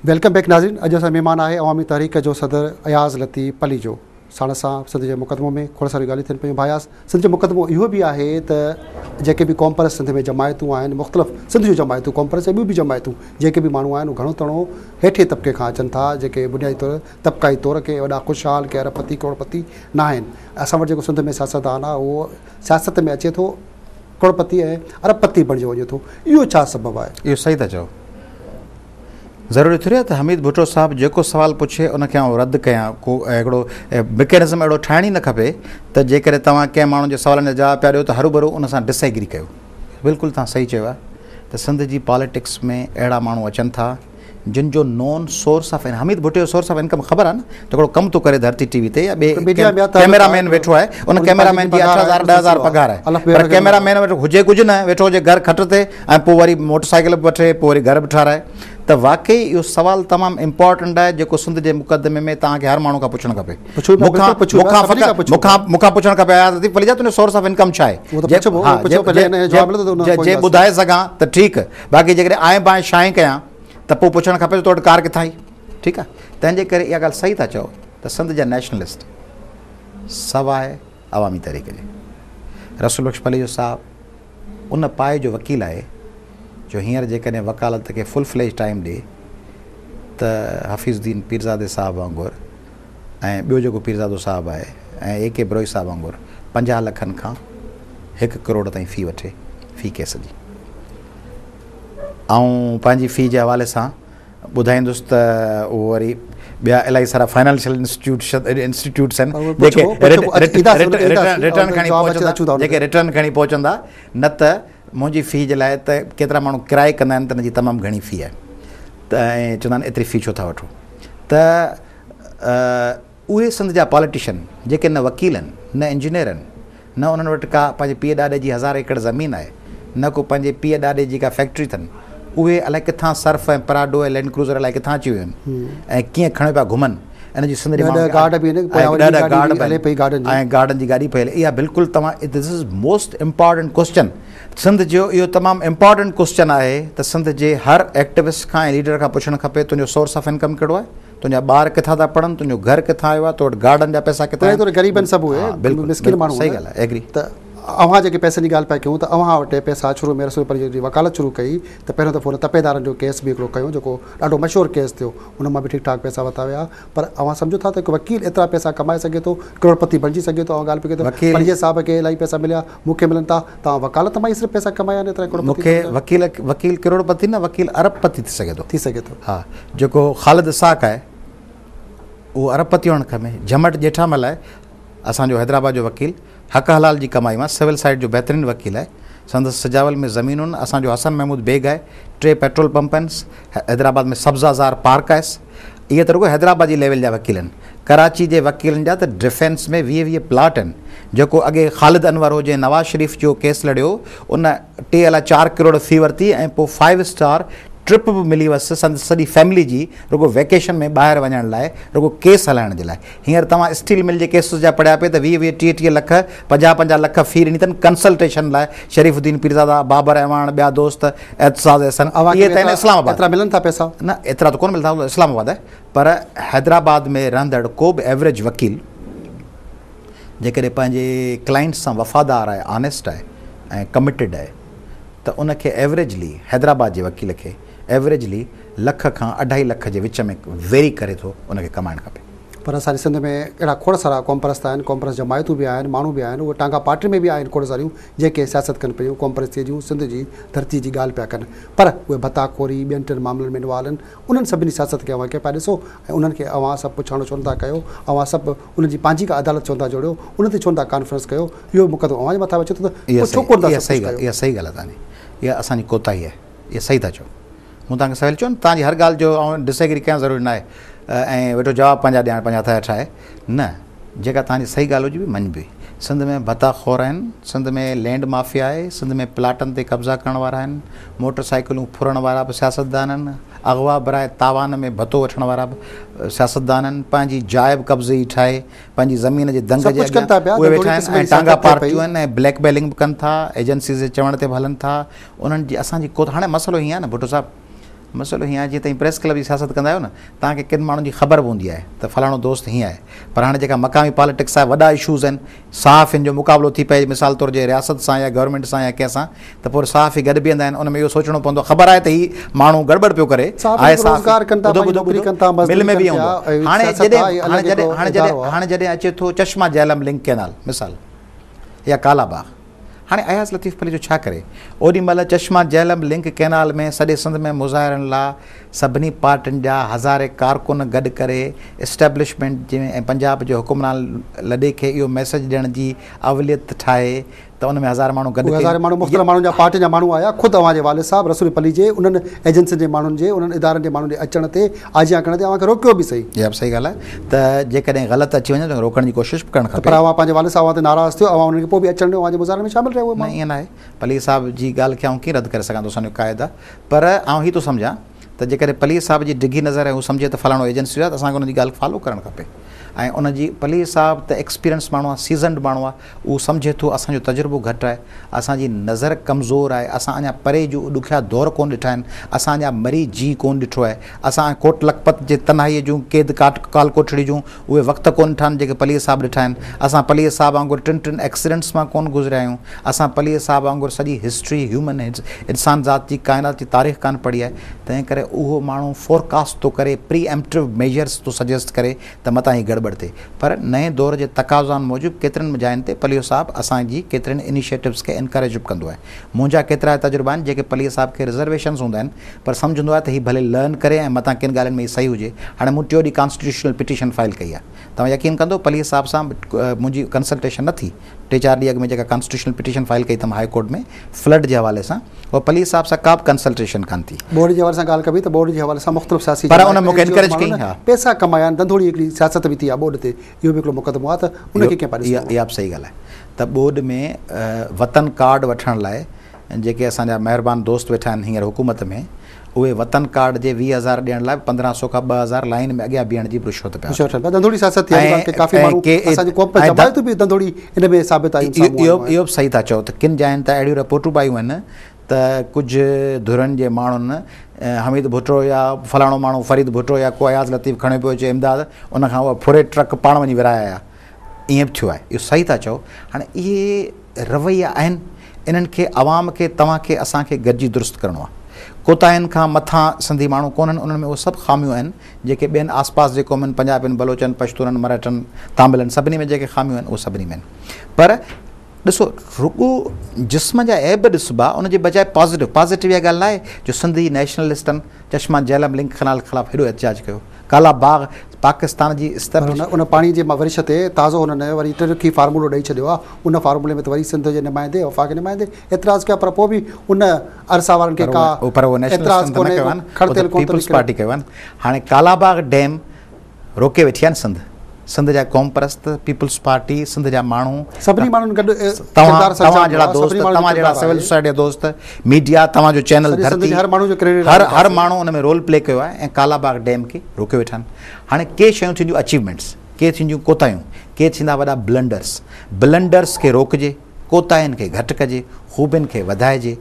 Welcome back ناظرين، اڄ اسان جو مهمان آهي عوامي تحريڪ جو صدر اياز لطيف پليجو. ساڻس سان سنڌ جي مقدمو ۾ کوڙ ساريون ڳالهيون ٿين پيون. ڀاء اياز، سنڌ جو مقدمو اهو به آهي ته جيڪي به قومپرست سنڌ ۾ جماعتون آهن، مختلف سنڌ جون جماعتون قومپرست ۽ ٻيون به جماعتون، جيڪي به ماڻهو آهن اهي گهڻو تڻو هيٺين طبقي کان اچن ٿا، جيڪي بنيادي طور طبقائي طور ڪي وڏا خوشحال ڪي ارب پتي ڪروڙ پتي ناهن. اسان وٽ جيڪو سنڌ ۾ سياستدان آهي اهو سياست ۾ اچي ٿو ڪروڙ پتي ۽ ارب پتي بڻجي وڃي ٿو. اهو ڇا سبب آهي؟ اهو صحيح ٿا چئو. ضروري ٿوري آهي ته حميد ڀٽو صاحب جيڪو سوال پڇي ان کي آئون رد ڪيان. ڪو هڪڙو مڪينزم اهڙو ٺاهڻ ئي نه کپي ته جيڪڏهن توهان ڪنهن ماڻهو جي سوالن جا جواب پيا ڏيو ته هروڀرو ان سان ڊس ايگري ڪيو. بلڪل توهان صحيح چيو آهي ته سنڌ جي پاليٽڪس ۾ اهڙا ماڻهو اچن ٿا جن جو نون سورس آف حميد ڀٽي جو سورس آف انڪم خبر آهي نه ته هڪڙو ڪم ٿو ڪري ڌرتي ٽي وي تي يا ٻي ڪيميرا مين ويٺو آهي ان ڪيميرا مين جي 8000 10000 پگهار آهي پر ڪيميرا مين وٽ هجي ڪجهه نه، ويٺو هجي گهر کٽ تي ۽ پوء وري موٽر سائيڪل به وٺي پوء وري گهر به ٺهرائي. ته واقعي اهو سوال تمام امپارٽنٽ آهي جيڪو سنڌ جي مقدمي ۾ توهان کي هر ماڻهو کان پڇڻ کپي. مون کان پڇڻ کپي اياز لطيف پليجا تنهنجو سورس آف انڪم ڇا آهي؟ جي ٻڌائي سگهان ته ٺيڪ، باقي جيڪڏهن آئين بائين شائين ڪيان ته پوء پڇڻ کپي ته تو وٽ ڪار ڪٿان آئي؟ ٺيڪ آهي، تنهن جي ڪري اها ڳالهه صحيح ٿا چئو ته سنڌ جا نيشنلسٽ سواء عوامي تحريڪ جي رسول بخش پليجو صاحب ان پائي جو وڪيل آهي جو هينئر جيڪڏهن وڪالت کي فل فليج ٽائيم ڏي ته حفيظ الدين پيرزادي صاحب وانگر ۽ ٻيو جيڪو پيرزادو صاحب آهي ۽ اي ڪي بروهي صاحب وانگر 50 لکن کان 1 ڪروڙ تائين في وٺي في ڪيس جي. آئون پنهنجي في جي حوالي سان ٻڌائيندس ته اهو وري ٻيا الاهي سارا فائنانشل انسٽيٽيوٽس آهن جيڪي رٽرن کڻي پهچندا، جيڪي رٽرن کڻي پهچندا، نه ته منهنجي في جي لاء ته ڪيترا ماڻهو ڪرائي ڪندا آهن ته ان جي تمام گهڻي في آهي ته ۽ چوندا آهن ايتري في ڇو ٿا وٺو. ته اهي سنڌ جا پاليٽيشن جيڪي نه وڪيل آهن نه انجنيئر آهن، نه انهن وٽ ڪا پنهنجي پيء ڏاڏي جي هزار ايڪڙ زمين آهي، نه ڪو پنهنجي پيء ڏاڏي جي ڪا فيڪٽري اٿن، اهي الائي ڪٿان سرف ۽ پراڊو ۽ لينڊ ڪروزر الائي ڪٿان اچي ويون آهن ۽ ڪيئن کڻيو پيا گهمن. ان جي سنڌ جي ماڻهن کي گارڊ به آهن، پويان وري ٻي گاڏي به هلي پئي گارڊن جي. ۽ گارڊن جي گاڏي پئي هلي. اها بلڪل توهان this is most important question. Sindh جو اهو تمام امپارٽنٽ ڪوسچن آهي ته سنڌ جي هر ايڪٽوسٽ کان ۽ ليڊر کان پڇڻ کپي تنهنجو سورس آف انڪم ڪهڙو آهي؟ تنهنجا ٻار ڪٿان ٿا پڙهن، تنهنجو گهر ڪٿان آيو آهي، تو وٽ گارڊن جا پئسا ڪٿان آهن. طور غريب آهن سڀ اهي مسڪين ماڻهو صحيح ڳالهه آهي ايگري. ته اوهان جيڪي پئسن جي ڳالهه پيا ڪيون ته اوهان وٽ پئسا شروع ۾ رسول پليجي جي وڪالت شروع ڪئي ته پهريون دفعو ان تپيدارن جو ڪيس به هڪڙو ڪيو جيڪو ڏاڍو مشهور ڪيس ٿيو ان مان به ٺيڪ ٺاڪ پئسا ورتا ويا پر اوهان سمجهو ٿا ته هڪ وڪيل ايترا پئسا ڪمائي سگهي ٿو ڪروڙ پتي بڻجي سگهي ٿو اوهان ڳالهه پيا ڪيو ته پليجي صاحب کي الاهي پئسا مليا مون کي ملن ٿا توهان وڪالت مان ئي صرف پئسا ڪمايا آهن ايترا ڪروڙ پتي مون کي وڪيل وڪيل ڪروڙ پتي نه وڪيل ارب پتي ٿي سگهي ٿو. ٿي سگهي ٿو. ها جيڪو خالد اسحاق آهي اهو ارب پتي هئڻ کپي. جهمٽ ڄيٺامل آهي اسان جو حيدرآباد جو وڪيل حق حلال جي ڪمائي مان سول سائيڊ جو بهترين وڪيل آهي سندس سجاول ۾ زمينون آهن. اسان جو حسن محمود بيگ آهي 3 پيٽرول پمپ آهن حيدرآباد ۾ سبزه زار پارڪ آهيس. اهي ته رڳو حيدرآباد جي ليول جا وڪيل آهن. ڪراچي جي وڪيلن جا ته ڊفينس ۾ 20 20 پلاٽ آهن. جيڪو اڳي خالد انور هو جنهن نواز شريف جو ڪيس لڙيو ان 3 الا 4 ڪروڙ في ورتي ۽ پوء فائيو اسٽار ٽرپ به ملي ويس سندس سڄي فيملي جي رڳو ويڪيشن ۾ ٻاهر وڃڻ لاء رڳو ڪيس هلائڻ جي لاء. هينئر توهان اسٽيل مل جي ڪيسز جا پڙهيا پئي ته 20 20 30 30 لک 50 50 لک في ڏني اٿن ڪنسلٽيشن لاء شريف الدين پيرزاده، بابر اعواڻ، ٻيا دوست، اعتزاز احسن اهي ته آهن اسلام آباد. ايترا ملن ٿا پئسا؟ نه ايترا ته ڪونه ملندا اهو اسلام آباد آهي پر حيدرآباد ۾ رهندڙ ڪو به ايوريج وڪيل جيڪڏهن پنهنجي ڪلائنٽس سان وفادار آهي، آنيسٽ آهي ۽ ڪمٽيڊ آهي ته ان کي ايوريجلي حيدرآباد جي وڪيل کي ايوريجلي لک کان اڍائي لک جي وچ ۾ ويري ڪري ٿو ان کي ڪمائڻ کپي. پر اسان جي سنڌ ۾ اهڙا کوڙ سارا قومپرست آهن، قومپرست جماعتون به آهن، ماڻهو به آهن، اهي ٽانگا پارٽين ۾ به آهن کوڙ ساريون جيڪي سياست ڪن پيون، قومپرستيء جون سنڌ جي ڌرتيء جي ڳالهه پيا ڪن پر اهي ڀتا خوري ٻين ٽن معاملن ۾ انوالو آهن، انهن سڀني سياست کي اوهان ڪيئن پيا ڏسو ۽ انهن کي اوهان سڀ پڇاڻو ڇو نٿا ڪيو، اوهان سڀ انهن جي پنهنجي ڪا عدالت ڇو نٿا جوڙيو، انهن تي ڇو نٿا ڪانفرنس ڪيو، اهو مقدمو اوهان جي مٿان به اچي ٿو ته پوء ڇو ڪونه ٿا سڀ ڪجهه ڪيو. اها صحيح ڳالهه آهي توهان جي، اها اسان جي ڪوتاهي آهي، اها صحيح ٿا چئو. مون توهان کي سويل چيو نه توهان جي هر ڳالهه جو آئون ڊس ايگري ڪيان ضروري ناهي ۽ ويٺو جواب پنهنجا ڏيان پنهنجا هٿ جا ٺاهي نه جيڪا توهان جي صحيح ڳالهه هجي به مڃبي سنڌ ۾ ڀتا خور آهن سنڌ ۾ لينڊ مافيا آهي سنڌ ۾ پلاٽن تي قبضا ڪرڻ وارا آهن موٽر سائيڪلون ڦرڻ وارا به سياستدان آهن اغوا براء تاوان ۾ ڀتو وٺڻ وارا به سياستدان آهن پنهنجي جاء به قبضي جي ٺاهي پنهنجي زمين جي دنگ جي اڳيان اهي ويٺا آهن ۽ ٽانگا پارٽيون آهن ۽ بليڪ ميلنگ به ڪن ٿا ايجنسيز جي چوڻ تي به هلن ٿا انهن جي اسان جي ڪو هاڻي مسئلو هيئن آهي نه ڀٽو صاحب مسئلو هيئن آهي جيئن توهين پريس ڪلب جي سياست ڪندا آهيو نه توهان کي ڪن ماڻهن جي خبر به هوندي آهي ته فلاڻو دوست هيئن آهي پر هاڻي جيڪا مقامي پاليٽڪس آهي وڏا اشوز آهن صحافين جو مقابلو ٿي پئي مثال طور جي رياست سان يا گورنمينٽ سان يا ڪنهن سان ته پوء صحافي گڏ بيهندا آهن ان ۾ اهو سوچڻو پوندو آهي خبر آهي ته هي ماڻهو گڙٻڙ پيو ڪري آهي صحافي ٻڌو ٻڌو ٻڌو مل ۾ به هوندو هاڻي جڏهن هاڻي جڏهن هاڻي جڏهن هاڻي جڏهن اچي ٿو چشما جهلم لنڪ ڪينال مثال يا ڪالا باغ هاڻي اياز لطيف پليجو ڇا ڪري؟ اوڏي مهل چشما جهلم لنڪ ڪئنال ۾ سڄي سنڌ ۾ مظاهرن لا سڀني پارٽين جا هزارين ڪارڪن گڏ ڪري اسٽيبلشمينٽ جي ۽ پنجاب جي حڪمران لڏي کي اهو ميسيج ڏيڻ جي اوليت ٺاهي ته ان ۾ هزارين ماڻهو گڏ اهي هزارين ماڻهو مختلف ماڻهن جا پارٽين جا ماڻهو آيا خود اوهان جي والد صاحب رسول پليجي انهن ايجنسين جي ماڻهن جي انهن ادارن جي ماڻهن جي اچڻ تي آجيان ڪرڻ تي اوهان کي روڪيو به سهي. اها به صحيح ڳالهه آهي ته جيڪڏهن غلط اچي وڃي ته روڪڻ جي ڪوشش به ڪرڻ کپي. پر اوهان پنهنجي والد صاحب اوهان تي ناراض ٿيو اوهان انهن کي پوء به اچڻ ڏنو اوهان جي مظاهرن ۾ شامل رهيا اهي نه ماڻهو. ائين ناهي پليجي صاحب جي ڳالهه کي آئون ڪيئن رد ڪري سگهان ٿو اسان جو قائد آهي پر آئون هي ٿو سمجهان ته جيڪڏهن پليجي صاحب جي ڊگهي نظر ۽ هو سمجهي ته فلاڻو ايجنسي جو آهي ته اسان کي ان جي ڳالهه فالو ڪرڻ کپي ۽ ان جي پليجي صاحب ته ايڪسپيرينس ماڻهو آهي سيزنڊ ماڻهو آهي اهو سمجهي ٿو اسان جو تجربو گهٽ آهي، اسان جي نظر ڪمزور آهي، اسان اڃا پري جون ڏکيا دور ڪونه ڏٺا آهن، اسان اڃا مري جيء ڪونه ڏٺو آهي، اسان ڪوٽ لکپت جي تنهائيء جون قيد ڪاٽ ڪال ڪوٺڙي جون اهي وقت ڪونه ڏٺا آهن جيڪي پليجي صاحب ڏٺا آهن، اسان پليجي صاحب وانگر ٽن ٽن ايڪسيڊنٽس مان ڪونه گذريا آهيون، اسان پليجي صاحب وانگر سڄي هسٽري هيومن انسان ذات جي ڪائنات جي تاريخ ڪانه پڙهي آهي، تنهن ڪري اهو ماڻهو فورڪاسٽ ٿو ڪري، پري ايمپٽو ميجرس ٿو سجيسٽ ڪري ته متان هي گڙٻڙ ٿئي. پر نئين دور جي تقاضائن موجب ڪيترين جاين تي پليو صاحب اسان جي ڪيترين انيشيٽوز کي انڪريج به ڪندو آهي. منهنجا ڪيترائي تجربا آهن جيڪي پليجي صاحب کي رزرويشنز هوندا آهن پر سمجهندو آهي ته هي ڀلي لرن ڪري ۽ متان ڪن ڳالهين ۾ هي صحيح هجي. هاڻي مون ٽيون ڏينهن ڪانسٽيٽيوشنل پٽيشن فائل ڪئي آهي. توهان يقين ڪندو پليجي صاحب سان منهنجي ڪنسلٽيشن نه ٿي. ٽي چار ڏينهن اڳ ۾ جيڪا ڪانسٽيٽيوشنل پٽيشن فائل ڪئي اٿم هاء ڪورٽ ۾ فلڊ جي حوالي سان اها پليجي صاحب سان ڪا به ڪنسلٽيشن ڪانه ٿي. ٻوڏ جي حوالي سان ڳالهه ڪبي ته ٻوڏ جي حوالي سان مختلف سياسي پر ان مون کي انڪريج ڪئي ها. پئسا ڪمايا آهن ڌنڌوڙي هڪڙي سياست به ٿي آهي ٻوڏ تي اهو به هڪڙو مقدمو آهي ته ان کي ڪنهن پيا ڏسڻو اها به صحيح ڳالهه آهي ته ٻوڏ ۾ وطن ڪارڊ وٺڻ لاء جيڪي اسان جا مهربان دوست ويٺا آهن هينئر حڪومت ۾ اهي وطن ڪارڊ جي 20 هزار ڏيڻ لاء 15 سو کان 2000 لائين ۾ اڳيان بيهڻ جي به رشوت پيا وٺن. ڌنڌوڙي سياست ٿي آهي ڪي ڪافي ماڻهو اسان جي قوم جماعتون به ڌنڌوڙي ان ۾ ثابت آيون سامهون آيون آهن. اهو به صحيح ٿا چئو ته ڪن جاين تان اهڙيون رپورٽون به آيون آهن ته ڪجهه ڌرين جي ماڻهن حميد ڀٽو يا فلاڻو ماڻهو فريد ڀٽو يا ڪو اياز لطيف کڻيو پيو اچي امداد ان کان اها ڦري ٽرڪ پاڻ وڃي ورهائي آيا ائين به ٿيو آهي اهو صحيح ٿا چئو هاڻي اهي رويا آهن انهن کي عوام کي توهان کي اسان کي گڏجي درست ڪرڻو آهي. ڪوتاهين کان مٿان سنڌي ماڻهو ڪونهن انهن ۾ اهي سڀ خاميون آهن جيڪي ٻين آسپاس جي قومن پنجابين بلوچن پشتونن مرهٽن تاملن سڀني ۾ جيڪي خاميون آهن اهي سڀني ۾ آهن پر ڏسو رڳو جسم جا عيب ڏسبا ان جي بجاء پازيٽو پازيٽو اها ڳالهه ناهي جو سنڌي نيشنلسٽن چشما جهلم لنڪ ڪئنال خلاف هيڏو احتجاج ڪيو ڪالا باغ پاڪستان جي پر ان پاڻي جي ورش تي تازو هنن وري ٽي رخي فارمولو ڏئي ڇڏيو آهي ان فارمولي ۾ ته وري سنڌ جي نمائندي وفاقي نمائندي اعتراض ڪيا پر پوء به ان ارسا وارن کي ڪا پر اهو اعتراض ڪونهي کڙتيل ڪونه ٿو پيپلز پارٽي ڪيو آهي هاڻي ڪالا باغ ڊيم روڪي ويٺي آهي نه سنڌ سنڌ جا قومپرست پيپلز پارٽي سنڌ جا ماڻهو سڀني ماڻهن گڏ توهان توهان جهڙا دوست توهان جهڙا سول سوسائٽي جا دوست ميڊيا توهان جو چينل ڌرتي هر ماڻهو جو ڪريڊٽ هر هر ماڻهو ان ۾ رول پلي ڪيو آهي ۽ ڪالا باغ ڊيم کي روڪيو ويٺا آهن هاڻي ڪي شيون ٿينديون اچيومينٽس ڪي ٿينديون ڪوتاهيون ڪي ٿيندا وڏا بلنڊرس بلنڊرس کي روڪجي ڪوتاهين کي گهٽ ڪجي خوبين کي وڌائجي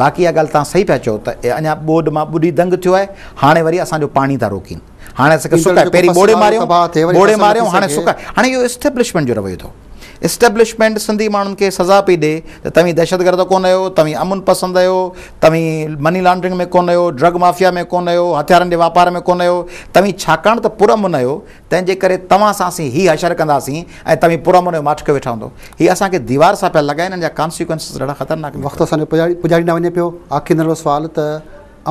باقي اها ڳالهه توهان صحيح پيا چئو ته اڃا ٻوڏ مان ٻڏي دنگ ٿيو آهي هاڻي وري اسان جو پاڻي ٿا روڪين هاڻي اسان کي سڪائي پهرين ٻوڙي ماريو ٻوڙي ماريو هاڻي سڪائي هاڻي اهو اسٽيبلشمينٽ جو رويو اٿو اسٽيبلشمينٽ سنڌي ماڻهن کي سزا پئي ڏي ته توهين دهشتگرد ڪونه آهيو توهين امن پسند آهيو توهين مني لانڊرنگ ۾ ڪونه آهيو ڊرگ مافيا ۾ ڪونه آهيو هٿيارن جي واپار ۾ ڪونه آهيو توهين ڇاڪاڻ ته پرامن آهيو تنهن جي ڪري توهان سان اسين هي حشر ڪنداسين ۽ توهين پرامن آهيو ماٺ ڪيو ويٺا هوندو هي اسان کي ديوار سان پيا لڳائن ان جا ڪانسيڪوئنسز ڏاڍا خطرناڪ وقت اسان جو پڄاڻي ڏانهن وڃي پيو آخري ننڍڙو سوال ته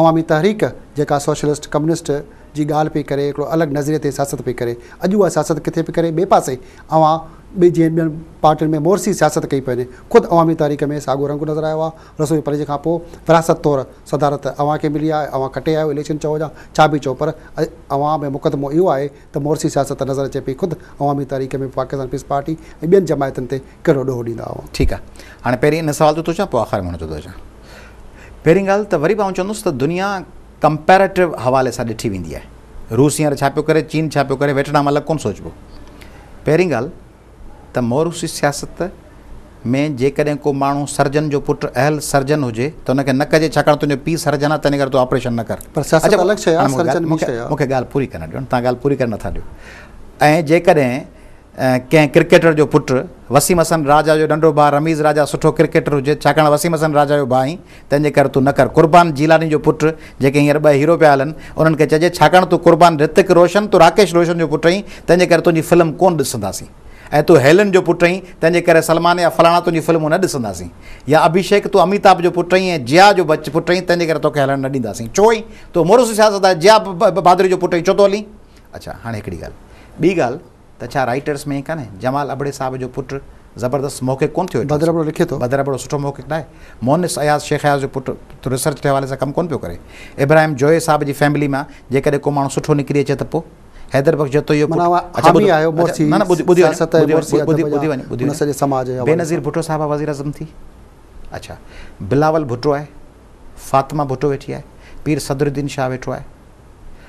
عوامي تحريڪ جيڪا سوشلسٽ ڪميونسٽ جي ڳالهه پئي ڪري هڪڙو الڳ نظريي تي سياست پئي ڪري اڄ اها سياست ڪٿي پئي ڪري ٻئي پاسي اوهان ٻي جيئن ٻين پارٽين ۾ مورثي سياست ڪئي پئي وڃي خود عوامي تحريڪ ۾ ساڳو رنگ نظر آيو آهي رسول پليجي کان پوء وراثت طور صدارت اوهان کي ملي آهي اوهان کٽي آيو اليڪشن چئو يا ڇا به چئو پر اوهان ۾ مقدمو اهو آهي ته مورثي سياست نظر اچي پئي خود عوامي تحريڪ ۾ پاڪستان پيپلز پارٽي ۽ ٻين جماعتن تي ڪهڙو ڏوهه ڏيندا اوهان. ٺيڪ آهي هاڻي پهرين ان سوال تي ٿو اچان پوء آخر ۾ هن تي ٿو اچان. پهرين ڳالهه ته وري به آئون چوندس ته دنيا ڪمپيريٽو حوالي سان ڏٺي ويندي آهي. روس هينئر ڇا پيو ڪري، چين ڇا پيو ڪري، ويٽنام الڳ ڪونه سوچبو. پهرين ڳالهه ته موروثي سياست ۾ جيڪڏهن ڪو ماڻهو سرجن جو پٽ اهل سرجن هجي ته ان کي نه ڪجي ڇاڪاڻ تنهنجو پيء سرجن آهي تنهن ڪري تون آپريشن نه ڪر. پر سياست الڳ شيء آهي سرجن ٻي شيء آهي. مون کي ڳالهه پوري ڪرڻ ڏيو نه توهان ڳالهه پوري ڪرڻ نٿا ڏيو. ۽ جيڪڏهن ڪنهن ڪرڪيٽر جو پٽ وسيم حسن راجا جو ننڍو ڀاء رميز راجا سٺو ڪرڪيٽر هجي ڇاڪاڻ وسيم حسن راجا جو ڀاء آهين تنهن جي ڪري تون نه ڪر. قربان جيلاني جو پٽ جيڪي هينئر ٻه هيرو پيا هلن انهن کي چئجي ڇاڪاڻ تون قربان رتڪ روشن تون راڪيش روشن جو پٽ آهين تنهن جي ڪري تنهنجي فلم ڪونه ڏسنداسين. ۽ تون هيلن جو پٽ آهين، تنهن جي ڪري سلمان يا فلاڻا تنهنجون فلمون نه ڏسنداسين. يا اڀيشيڪ تون اميتاڀ جو پٽ آهين ۽ جيا جو پٽ آهين، تنهن جي ڪري توکي هلڻ نه ڏينداسين. ڇو آهين؟ تون موروثي سياست آهي، جيا بهادري جو پٽ آهين، ڇو ٿو هلين؟ اڇا هاڻي هڪڙي ڳالهه. ٻي ڳالهه ته ڇا رائيٽرس ۾ ائين ڪانهي؟ جمال ابڙي صاحب جو پٽ زبردست محقق ڪونه ٿيو ويٺو؟ بدر ابڙو لکي ٿو. بدر ابڙو سٺو محقق ناهي؟ مونس اياز شيخ اياز جو پٽ ريسرچ جي حوالي سان ڪم ڪونه پيو ڪري؟ ابراهيم جويي صاحب جي فيملي مان جيڪڏهن ڪو ماڻهو سٺو نڪري اچي ته پوء؟ حيدر بخش جتوئي جو پٽ اڇا ٻڌو آهيو مورسي نه نه ٻڌي ٻڌي سياست ۽ مورسي ادب ٻڌي وڃو ٻڌي ان سڄي سماج جي حوالي بينظير ڀٽو صاحبه وزير اعظم ٿي اڇا بلاول ڀٽو آهي فاطمه ڀٽو ويٺي آهي پير صدر الدين شاهه ويٺو آهي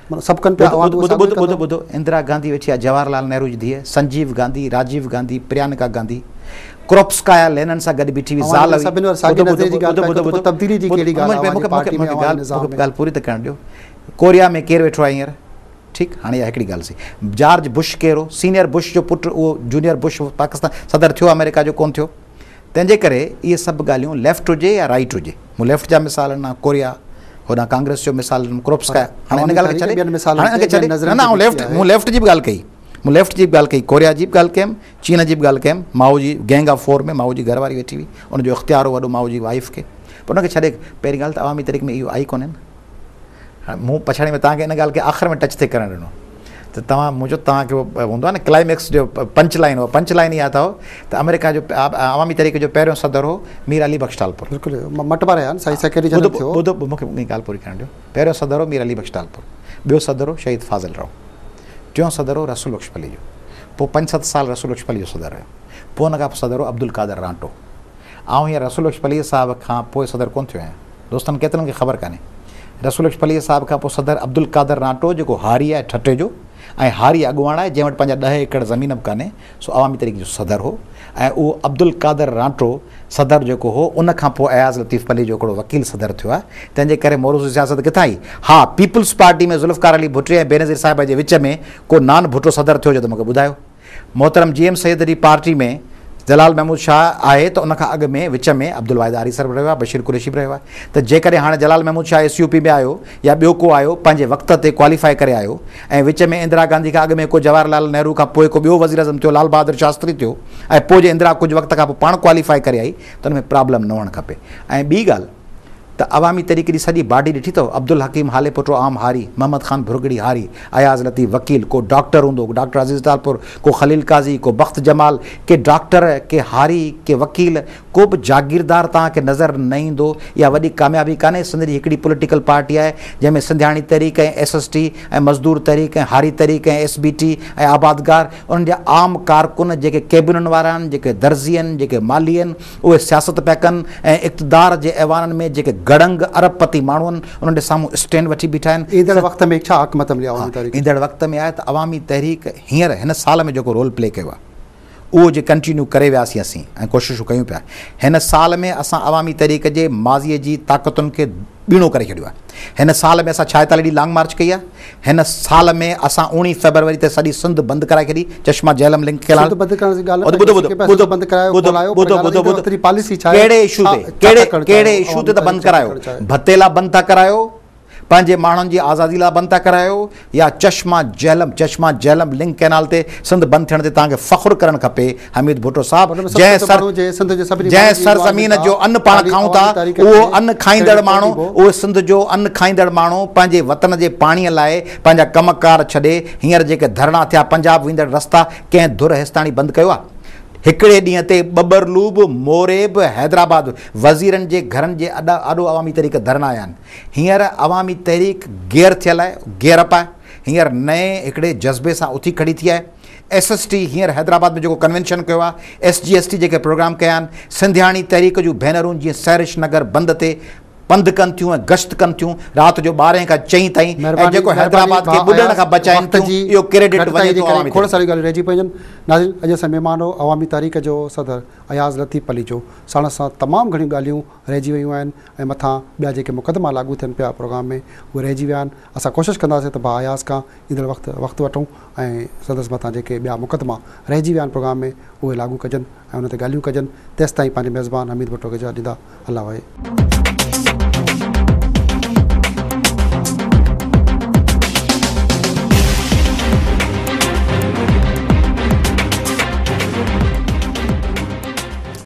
معنيٰ سڀ ڪن پيا ٻڌو ٻڌو ٻڌو ٻڌو ٻڌو اندرا گانڌي ويٺي آهي جواهر لال نهرو جي ڌيء سنجيو گانڌي راجيو گانڌي پريانڪا گانڌي ڪروپسڪايا لينن سان گڏ بيٺي هئي زال هئي سڀني واري ساڳي نظريي جي ڳالهه پيا ڪيو تبديلي جي ڪهڙي ڳالهه آهي مون کي ڳالهه پوري ته ڪرڻ ڏيو ڪوريا ۾ ڪير ويٺو آهي هينئر ٺيڪ هاڻي اها هڪڙي ڳالهه سھي. جارج بش ڪير هو؟ سينيئر بش جو پٽ اهو جونيئر بش پاڪستان صدر ٿيو آمريڪا جو ڪونه ٿيو. تنهن جي ڪري اهي سڀ ڳالهيون ليفٽ هجي يا رائيٽ هجي. مون ليفٽ جا مثال ڏنا ڪوريا هوڏانهن ڪانگريس جو مثال ڏنم ڪروپسڪايا هاڻي ان ڳالهه کي ڇڏي هاڻي ان کي ڇڏي نه نه آئون ليفٽ مون ليفٽ جي به ڳالهه ڪئي مون ليفٽ جي به ڳالهه ڪئي ڪوريا جي به ڳالهه ڪيم چين جي به ڳالهه ڪيم مائو جي گينگ آف فور ۾ مائو جي گهر واري ويٺي هئي ان جو اختيار هو وڏو مائو جي وائيف کي پر ان کي ڇڏي پهرين ڳالهه ته عوامي تحريڪ ۾ اهو آئي ڪونهي نه هاڻي مون پڇاڙي ۾ توهان کي ان ڳالهه کي آخر ۾ ٽچ ٿي ڪرڻ ڏنو ته توهان منهنجو توهان کي هوندو آهي نه ڪلائميڪس جو پنچ لائن هو پنچ لائن اها اٿو ته آمريڪا جو عوامي تحريڪ جو پهريون صدر هو مير علي بخش ٽالپر بلڪل مٽ وارا آهن سائين سيڪريٽري جنرل ٿيو ٻڌو مون کي ڳالهه پوري ڪرڻ ڏيو پهريون صدر هو مير علي بخش ٽالپر ٻيو صدر هو شهيد فاضل راهو ٽيون صدر هو رسول بخش پليجو پوء پنج ست سال رسول بخش پليجو صدر رهيو پوء ان کان پوء صدر هو عبدالقادر رانٽو آئون هينئر رسول بخش پليجي صاحب کان پوء صدر ڪونه ٿيو آهيان. دوستن ڪيترن کي خبر ڪانهي. رسول بخش پليجي صاحب کان پوء صدر عبدالقادر رانٽو جيڪو هاري آهي ٺٽي جو ۽ هاري اڳواڻ آهي جنهن وٽ پنهنجا ڏهه ايڪڙ زمين به ڪانهي سو عوامي تحريڪ جو صدر هو ۽ اهو عبدالقادر رانٽو صدر جيڪو هو ان کان پوء اياز لطيف پليجو هڪڙو وڪيل صدر ٿيو آهي تنهن جي ڪري موروثي سياست ڪٿان آئي؟ ها پيپلز پارٽي ۾ ذوالفقار علي ڀٽي ۽ بينظير صاحبه جي وچ ۾ ڪو نان ڀٽو صدر ٿيو هجي ته مون کي ٻڌايو. محترم جي ايم سيد جي پارٽي ۾ جلال محمود شاهه آهي ته ان کان اڳ ۾ وچ ۾ عبدالواحد آريسر به رهيو آهي، بشير قريشي به رهيو آهي ته جيڪڏهن هاڻي Jalal Mahmood Shah S U P ۾ آيو يا ٻيو ڪو آيو پنهنجي وقت تي ڪواليفائي ڪري آيو ۽ وچ ۾ اندرا گانڌي کان اڳ ۾ ڪو جواهر لال نهرو کان پوء ڪو ٻيو وزيراعظم ٿيو لال بهادر شاستري ٿيو ۽ پوء جي اندرا ڪجهه وقت کان پوء پاڻ ڪواليفائي ڪري آئي ته ان ۾ پرابلم نه هئڻ کپي ۽ ٻي ڳالهه ته عوامي تحريڪ جي سڄي باڊي ڏٺي اٿو، عبدالحڪيم هاليپوٽو عام هاري، محمد خان ڀرڳڙي هاري، اياز لطيف وڪيل، ڪو ڊاڪٽر هوندو، ڪو ڊاڪٽر عزيز ٽالپر، ڪو خليل قاضي، ڪو بخت جمال، ڪي ڊاڪٽر، ڪي هاري، ڪي وڪيل، ڪو به جاگيردار توهان کي نظر نه ايندو، اها وڏي ڪاميابي ڪانهي، سنڌ جي هڪڙي پوليٽيڪل پارٽي آهي، جنهن ۾ سنڌياڻي تحريڪ ۽ ايس ايس ٽي ۽ مزدور تحريڪ ۽ هاري تحريڪ ۽ ايس بي ٽي ۽ آبادگار، انهن جا عام ڪارڪن جيڪي ڪيبنن وارا آهن، جيڪي درزي آهن، جيڪي مالهي آهن، اهي سياست پيا ڪن ۽ اقتدار جي ايوانن ۾ جيڪي گڙنگ ارب پتي ماڻهو آهن انهن جي سامهون اسٽينڊ وٺي بيٺا آهن. ايندڙ وقت ۾ ڇا حڪمت عملي عوامي تحريڪ جي؟ ايندڙ وقت ۾ آهي ته عوامي تحريڪ هينئر هن سال ۾ جيڪو رول پلي ڪيو آهي اهو جي ڪنٽينيو ڪري وياسين اسين ۽ ڪوششون ڪيون پيا هن سال ۾ اسان عوامي تحريڪ جي ماضي جي طاقتن کي ٻيڻو ڪري ڇڏيو آهي. هن سال ۾ اسان ڇائيتاليهه ڏينهن لانگ مارچ ڪئي آهي. هن سال ۾ اسان اوڻيهه فيبروري تي سڄي سنڌ بند ڪرائي ڇڏي، چشما جهلم لنڪ ڪئنال. سنڌ بند ڪرڻ جي ڳالهه نه پئي ڪئي، سنڌ بند ڪرايو کولايو پر ڳالهه ايندڙ وقت جي پاليسي ڇا آهي؟ ڪهڙي اشو تي ڪهڙي ڪهڙي اشو تي ته بند ڪرايو؟ ڀتي لا بند ٿا ڪرايو؟ پنهنجي ماڻهن جي آزادي لا بند ٿا ڪرايو يا چشما جهلم چشما جهلم لنڪ ڪئنال تي سنڌ بند ٿيڻ تي توهان کي فخر ڪرڻ کپي حميد ڀٽو صاحب جنهن سرزمين جو ان پاڻ کائون ٿا اهو ان کائيندڙ ماڻهو اهو سنڌ جو ان کائيندڙ ماڻهو پنهنجي وطن جي پاڻي لاء پنهنجا ڪم ڪار ڇڏي هينئر جيڪي ڌرڻا ٿيا پنجاب ويندڙ رستا ڪنهن ڌر هيستاڻي بند ڪيو آهي هڪڙي ڏينهن تي ٻٻرلو به موري به حيدرآباد وزيرن جي گهرن جي آڏو عوامي تحريڪ ڌرڻا آيا آهن هينئر عوامي تحريڪ گيئر ٿيل آهي گيئر اپ آهي هينئر نئين هڪڙي جذبي سان اٿي کڙي ٿي آهي ايس ايس ٽي هينئر حيدرآباد ۾ جيڪو ڪنوينشن ڪيو آهي، ايس جي ايس ٽي جيڪي پروگرام ڪيا آهن، سنڌياڻي تحريڪ جون ڀينرون جيئن سحرش نگر بند تي پنڌ ڪن ٿيون ۽ گشت ڪن ٿيون رات جو ٻارهين کان چئين تائين ۽ جيڪو حيدرآباد کي ٻڏڻ کان بچائين ٿيون اهو ڪريڊٽ وڃي ٿو عوامي کوڙ ساريون ڳالهيون رهجي پيون آهن. ناظرين اڄ اسان مهمان هو عوامي تحريڪ جو صدر اياز لطيف پليجو ساڻس سان تمام گهڻيون ڳالهيون رهجي ويون آهن ۽ مٿان ٻيا جيڪي مقدما لاڳو ٿين پيا پروگرام ۾ اهي رهجي ويا آهن اسان ڪوشش ڪنداسين ته ڀاء اياز کان ايندڙ وقت وقت وٺون ۽ سندس مٿان جيڪي ٻيا مقدما رهجي ويا آهن پروگرام ۾ اهي لاڳو ڪجن ۽ ان تي ڳالهيون ڪجن تيستائين پنهنجي ميزبان حميد ڀٽو کي اجازت ڏيندا الله وحي.